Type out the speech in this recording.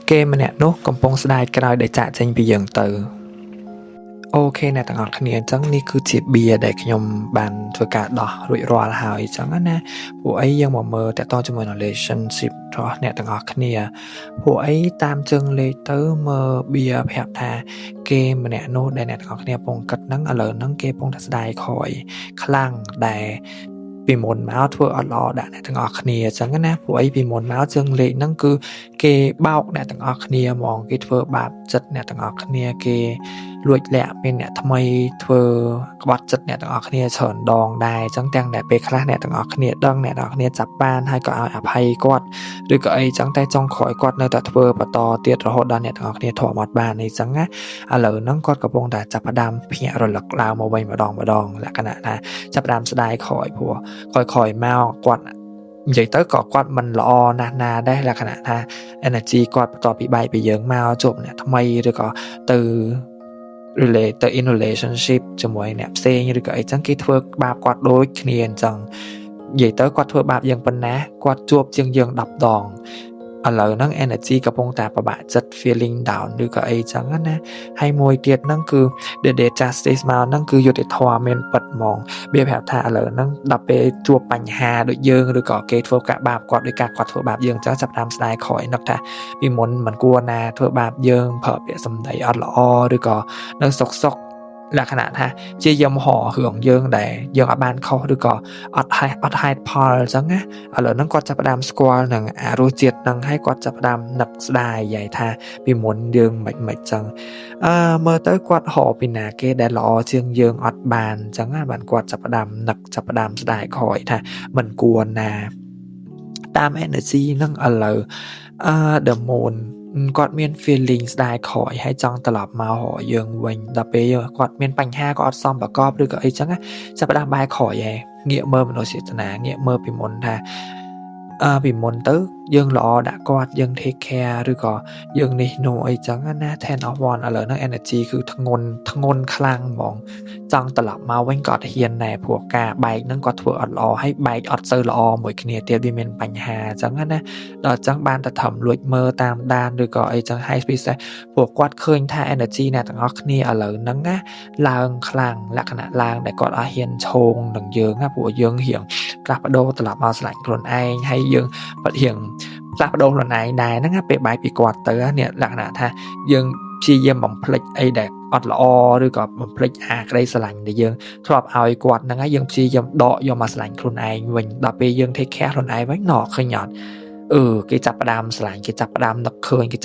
គេម្នាក់នោះកំពុងស្ដាយក្រោយដែលចាក់ចេញពីយើងទៅ OK អ្នកទាំងអស់គ្នាអញ្ចឹងនេះគឺជាបៀដែលខ្ញុំបានធ្វើការដោះរួចរាល់ហើយអញ្ចឹងណាពួកអីយើងមកមើលតកតជាមួយនឹង relationship របស់អ្នកទាំងអស់គ្នាពួកអីតាមជើងលេខទៅមើលបៀប្រាប់ថាគេម្នាក់នោះដែលអ្នកទាំងអស់គ្នាកំពុងគិតហ្នឹងឥឡូវហ្នឹងគេកំពុងតែស្ដាយក្រោយខ្លាំងដែលពីមុនមកធ្វើអត់ល្អដាក់អ្នកទាំងអស់គ្នាអញ្ចឹងណាពួកអីពីមុនមកជើងលេខហ្នឹងគឺគេបោកអ្នកទាំងអស់គ្នាហ្មងគេធ្វើបាបចិត្តអ្នកទាំងអស់គ្នាគេលួចលាក់មានអ្នកថ្មីធ្វើក្បត់ចិត្តអ្នកទាំងអស់គ្នាច្រើនដងដែរអញ្ចឹងទាំងដែលពេលខ្លះអ្នកទាំងអស់គ្នាដឹងអ្នកទាំងអស់គ្នាចាប់បានហើយក៏ឲ្យអភ័យគាត់ឬក៏អីអញ្ចឹងតែចុងក្រោយគាត់នៅតែធ្វើបន្តទៀតរហូតដល់អ្នកទាំងអស់គ្នាធំអត់បានអីចឹងណាឥឡូវហ្នឹងគាត់កំពុងតែចាប់ផ្ដើមភ្ញាក់រលឹកឡើងមកវិញម្ដងម្ដងលក្ខណៈថាចាប់ផ្ដើមស្ដាយក្រោយព្រោះក្រោយៗមកគាត់និយាយទៅក៏គាត់មិនល្អណាស់ណាដែរលក្ខណៈថា energy គាត់បន្ទាប់ពីបែកពីយើងមកជួបអ្នកថ្មីឬក៏ទៅ relate ទៅ in relationship ជាមួយអ្នកផ្សេងឬក៏អីចឹងគេធ្វើបាបគាត់ដូចគ្នាអញ្ចឹងនិយាយទៅគាត់ធ្វើបាបយើងប៉ុណ្ណាគាត់ជួបជាងយើង10ដងឥឡូវហ្នឹង energy កំពុងតែពិបាកចិត្ត feeling down ឬក៏អីចឹងណាហើយមួយទៀតហ្នឹងគឺ the day justice មកហ្នឹងគឺយុត្តិធម៌មានពិតហ្មងវាប្រាប់ថាឥឡូវហ្នឹងដល់ពេលជួបបញ្ហាដូចយើងឬក៏គេធ្វើការបាបគាត់ដោយការគាត់ធ្វើបាបយើងចឹងចាប់តាមស្ដាយក្រោយនឹកថាពីមុនមិនគួរណាធ្វើបាបយើងប្រើពាក្យសម្ដីអត់ល្អឬក៏នៅសុកសុកលក្ខណៈថាជាយមហរឿងយើងដែលយើងអត់បានខុសឬក៏អត់ហេតុអត់ហេតុផលអញ្ចឹងណាឥឡូវហ្នឹងគាត់ចាប់ផ្ដើមស្គាល់នឹងអារសជាតិហ្នឹងហើយគាត់ចាប់ផ្ដើមនឹកស្ដាយយាយថាពីមុនយើងមិនមិនចឹងអឺមើលទៅគាត់ហៅពីណាគេដែលល្អជាងយើងអត់បានអញ្ចឹងណាបានគាត់ចាប់ផ្ដើមនឹកចាប់ផ្ដើមស្ដាយក្រោយថាមិនគួរណាតាម energy ហ្នឹងឥឡូវអឺ the moon គាត់មាន feeling ស្ដាយក្រោយហើយចង់ត្រឡប់មករកយើងវិញដល់ពេលគាត់មានបញ្ហាក៏អត់សមប្រកបឬក៏អីចឹងចាប់ផ្ដើមបែរក្រោយឯងងាកមើលមនោសញ្ចេតនាងាកមើលពីមុនថាអឺពីមុនទៅយើងល្អដាក់គាត់យើង take care ឬក៏យើងនេះនោះអីចឹងណា ten of one ឥឡូវហ្នឹង energy គឺធ្ងន់ធ្ងន់ខ្លាំងហ្មងចង់ត្រឡប់មកវិញក៏អត់ហ៊ានដែរព្រោះការបែកហ្នឹងគាត់ធ្វើអត់ល្អហើយបែកអត់សូវល្អមួយគ្នាទៀតវាមានបញ្ហាអញ្ចឹងណាដល់អញ្ចឹងបានតែធ្វើលួចមើលតាមដានឬក៏អីចឹងហើយពិសេសព្រោះគាត់ឃើញថា energy អ្នកទាំងអស់គ្នាឥឡូវហ្នឹងណាឡើងខ្លាំងលក្ខណៈឡើងដែលគាត់អត់ហ៊ានឈោងនឹងយើងណាព្រោះយើងរៀងផ្លាស់ប្ដូរត្រឡប់មកស្រឡាញ់ខ្លួនឯងហើយយើងបាត់រៀងផ្លាស់ប្ដូរខ្លួនឯងដែរហ្នឹងណាពេលបែកពីគាត់ទៅនេះលក្ខណៈថាយើងព្យាយាមបំភ្លេចអីដែលអត់ល្អឬក៏បំភ្លេចអាក្តីស្រឡាញ់ដែលយើងធ្លាប់ឲ្យគាត់ហ្នឹងហើយយើងព្យាយាមដកយកមកស្រឡាញ់ខ្លួនឯងវិញដល់ពេលយើង take care ខ្លួនឯងវិញណឃើញអត់អឺគេចាប់ផ្ដើមស្រឡាញ់គេចាប់ផ្ដើមនឹកឃើញគេ